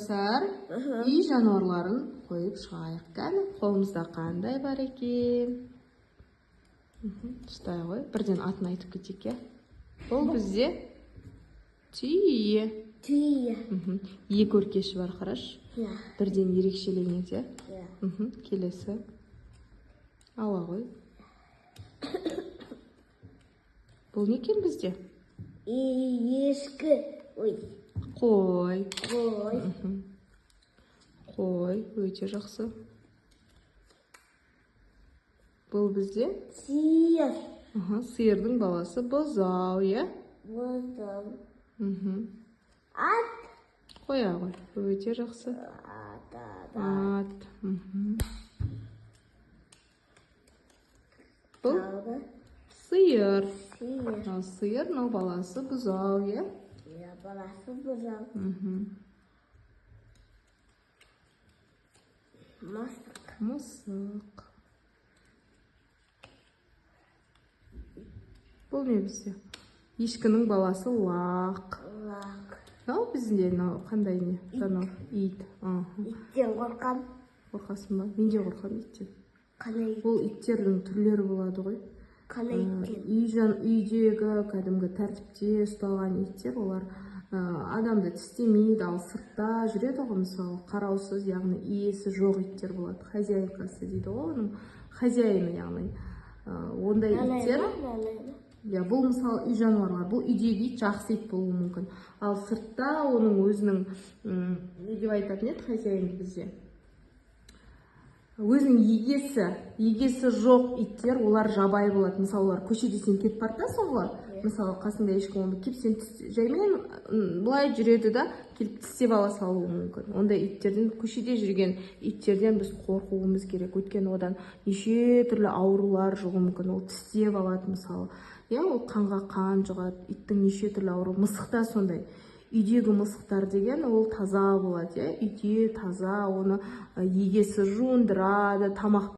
Достар, үй жануарларын қойып шығайық. Кәні, қолымызда қандай бар екен? Ұстай ғой. Бірден атын айтып кетейік, иә. Бұл бізде түйе. Түйе. Екі өркеші бар, қарашы. Иә. Бірден ерекшеленеді, иә. Иә. Келесі. Ала ғой. Бұл не екен бізде? Ешкі. Ой. Қой. Қой. Қой, өте жақсы. Бұл бізде? Сиыр. Сиырдың баласы бұзау, иә? Бұзау. Ат. Қоя ғой, өте жақсы. Ат, ат, ат. Бұл сиыр. Сиыр. Мынау сиыр, мынау баласы бұзау, иә? Иә, баласы бұзау. Мысық. Мысық. Бұл не бізде? Ешкінің баласы лақ. Лақ. Мынау бізде мынау қандай не? Жануар. Ит. Иттен қорқам. Қорқасың ба? Мен де қорқамын иттен. Қандай ит? Бұл иттердің түрлері болады ғой. Қандай иттен? Үйдегі кәдімгі тәртіпте ұсталған иттер, олар адамды тістемейді, ал сыртта жүреді ғой, мысалы, қараусыз, яғни иесі жоқ иттер болады. Хозяйкасы дейді ғой, оның хозяины, яғни. Ондай иттер. Иә, бұл мысалы үй жануарлары, бұл үйдегі ит жақсы ит болуы мүмкін. Ал сыртта оның өзінің, не деп айтатын еді хозяин бізде? Өзінің егесі жоқ иттер, олар жабайы болады. Мысалы, олар көшеде сен кетіп бара жатасың ғой, мысалы, қасыңда ешкім болмайды, келіп сен жаймен, былай жүреді да, келіп тістеп ала салуы мүмкін. Ондай иттерден, көшеде жүрген иттерден біз қорқуымыз керек. Өйткені одан неше түрлі аурулар жұғуы мүмкін. Ол тістеп алады, мысалы. Иә, ол қанға қан жұғады, иттің неше түрлі ауру. Мысық та сондай. Үйдегі мысықтар деген ол таза болады, иә, үйде таза, оны егесі жуындырады, тамақ